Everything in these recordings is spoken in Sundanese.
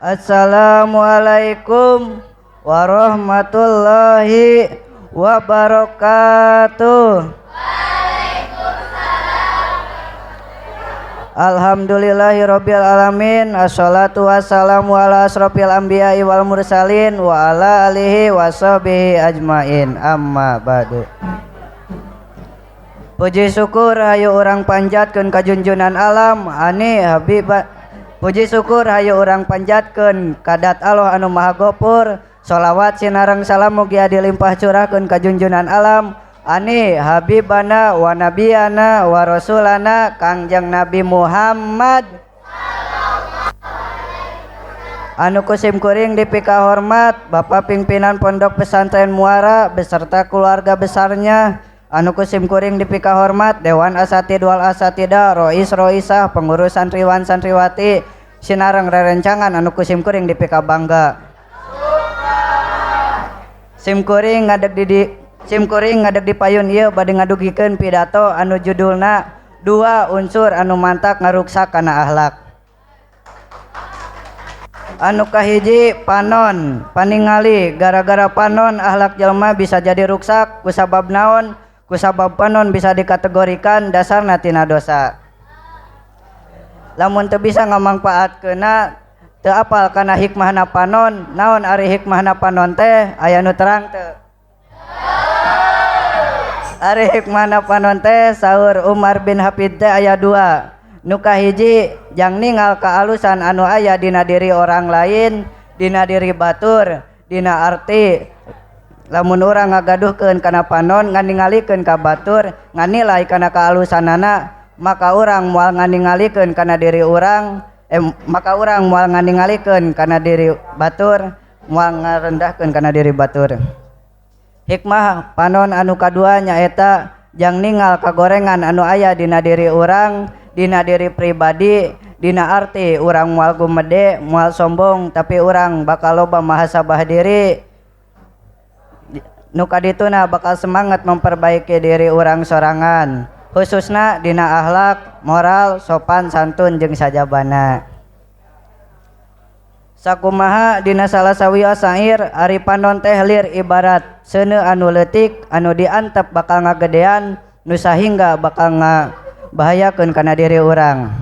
Assalamualaikum warahmatullahi wabarakatuh. Waalaikumsalam. Alhamdulillahirabbil alamin. Assalatu wassalamu ala asrofil anbiya'i wal mursalin wa ala alihi washabbihi ajmain. Amma ba'du. Puji syukur hayu urang panjatkeun ka junjunan alam ani habib. Puji syukur hayu urang panjatkeun ka dat Allah anu Maha Gopur. Sholawat sinareng salam mugia dilimpah curahkeun ka junjunan alam ani habibana wa nabiyana wa rasulana Kangjeng Nabi Muhammad anu kusim kuring dipika hormat Bapak pimpinan Pondok Pesantren Muara beserta keluarga besarnya, anu kusim kuring dipika hormat Dewan Asatid wal Asatidah, Rois Roisah, pengurus santriwan santriwati sinareng rerencangan anu kusim kuring dipika bangga. Sim kuring ngadeg di payun ieu bade ngadugikeun pidato anu judulna dua unsur anu mantak ngaruksak kana akhlak. Anu kahiji panon, paningali gara-gara panon akhlak jelema bisa jadi ruksak kusabab naon? Kusabab panon bisa dikategorikan dasarna tina dosa. Lamun teu bisa ngamangpaatkeunna teu apal kana hikmahna panon, naon ari hikmahna panon teh aya nu terang teu? Ari hikmahna panon teh saur Umar bin Hafid teh aya dua. Nu kahiji jang ningal kaalusan anu aya dina diri orang lain, dina diri batur, dina arti lamun urang ngagaduhkeun kana panon nganingalikeun ka batur, nganilai kana kaalusanana, maka urang moal nganingalikeun kana diri urang, maka urang moal nganingalikeun kana diri batur, moal ngarendahkeun kana diri batur. Hikmah panon anu kadua nyaeta jang ningal kagorengan anu aya dina diri urang, dina diri pribadi, dina arti urang moal gumede, moal sombong, tapi urang bakal loba mahasabah diri. Nu kadituna bakal semangat memperbaiki diri urang sorangan, khususna dina akhlak, moral, sopan santun jeung sajabana. Sakumaha dina salah sawios sair ari panon teh lir ibarat seuneu anu leutik anu diantep bakal ngagedean nu sahingga bakal ngabahayakeun kana diri urang.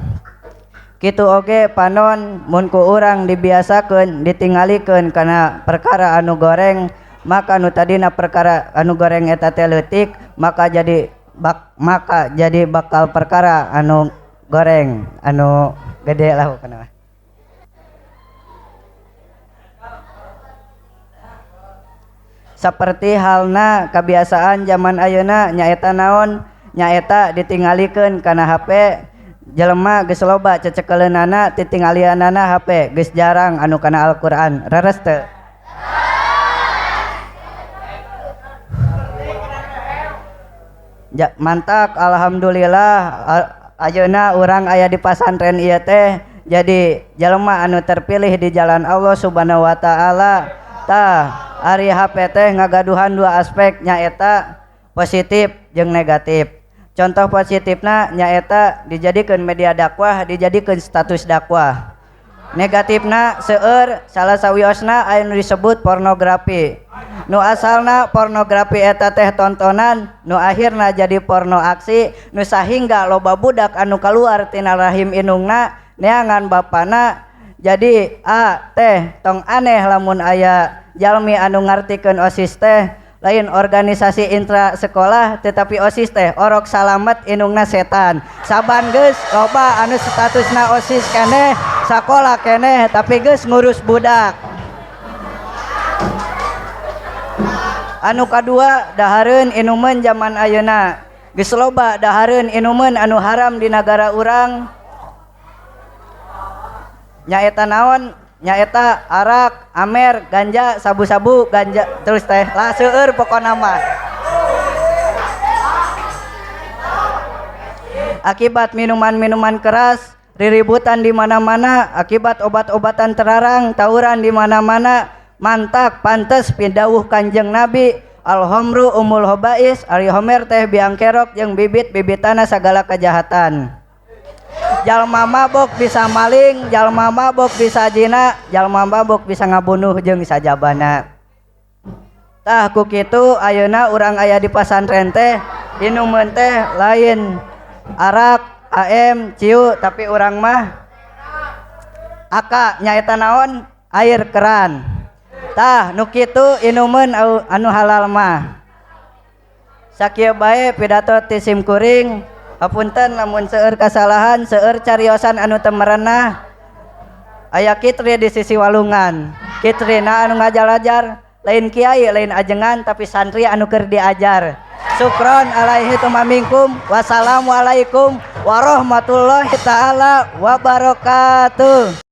Kitu oge panon mun ku urang dibiasakeun ditingalikeun kana perkara anu goreng, maka nu tadina perkara anu goreng eta teh leutik maka jadi bakal perkara anu goreng anu gede lah pokona. Saperti halna kebiasaan zaman ayeuna nyaeta naon? Nyaeta ditingalikeun kana HP, jelema geus loba cecekeleunana titinggalianana HP, geus jarang anu kana Al-Qur'an. Reres teu? Ja, mantak alhamdulillah ayeuna urang aya di pasantren ieu teh jadi jelema anu terpilih di jalan Allah Subhanahu wa taala. Tah ari HP teh ngagaduhan dua aspek nyaeta positif jeung negatif. Contoh positifna nyaeta dijadikeun media dakwah, dijadikeun status dakwah. Negatifna seueur salah sawiosna aya nu disebut pornografi. Nu asalna pornografi eta teh tontonan, nu akhirna jadi porno aksi, nu sahingga loba budak anu kaluar tina rahim indungna neangan bapana. Jadi a teh tong aneh lamun aya jalmi anu ngartikeun OSIS teh lain organisasi intra sekolah tetapi OSIS teh orok salamet indungna setan. Saban geus loba anu statusna OSIS keneh, sakola keneh tapi geus ngurus budak. Anu kadua dahareun inumeun zaman ayeuna. Geus loba dahareun inumeun anu haram di nagara urang. Nyaeta naon? Nyaeta arak, amer, ganja, sabu-sabu, ganja terus teh lah seueur pokona mah. Akibat minuman-minuman keras, riributan di mana-mana, akibat obat-obatan terlarang, tawuran di mana-mana, mantak pantes pidawuh Kanjeng Nabi, al-homru umul hobais, ari homer teh biang kerok jeung bibit-bibitana sagala kejahatan. Jalma mabok bisa maling, jalma mabok bisa zina, jalma mabok bisa ngabunuh jeung sajabana. Tah, ku kitu ayeuna urang aya di pasantren teh inumeun teh lain arak, AM, ciu, tapi urang mah aka, nyaeta naon? Air keran. Tah, nu kitu inumeun anu halal mah. Sakieu bae pidato ti sim kuring. Hapunten lamun seueur kasalahan, seueur cariosan anu teu merenah. Aya Kitri di sisi walungan. Kitrina anu ngajar-ajar lain kiai, lain ajengan, tapi santri anu keur diajar. Syukron alaihi tumaminkum. Wassalamualaikum warahmatullahi taala wabarakatuh.